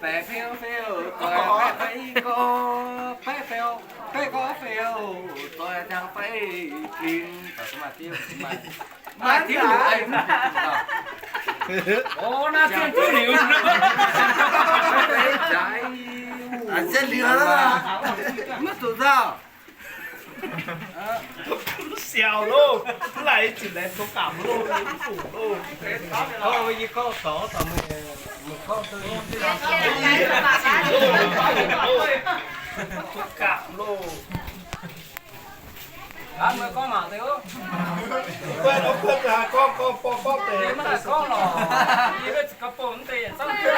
Baeqc feu feu, doic baeqc fei gorx, baeqc feu, fei gorx feu, doic ziangh fei fingx. Maaih diuv, maaih diuv liuz. O, naaiv zien diuv liuz. Zien liuz, maiv zuqc nzauh. Siaaux loh, mv laaic zinh laengz tov gamh loh, mv zuqc loh. Gorngv yie gorngv dorngx, meih gorngv duqv, tov gamh loh. Aa, meih gorngv mangc deix oc. Gorngv, gorngv, gorngv, gorngv deix. Yie maiv haih gorngv lorqc. Yie maiv zuqc gorngv bouh mv deix yietc zungv.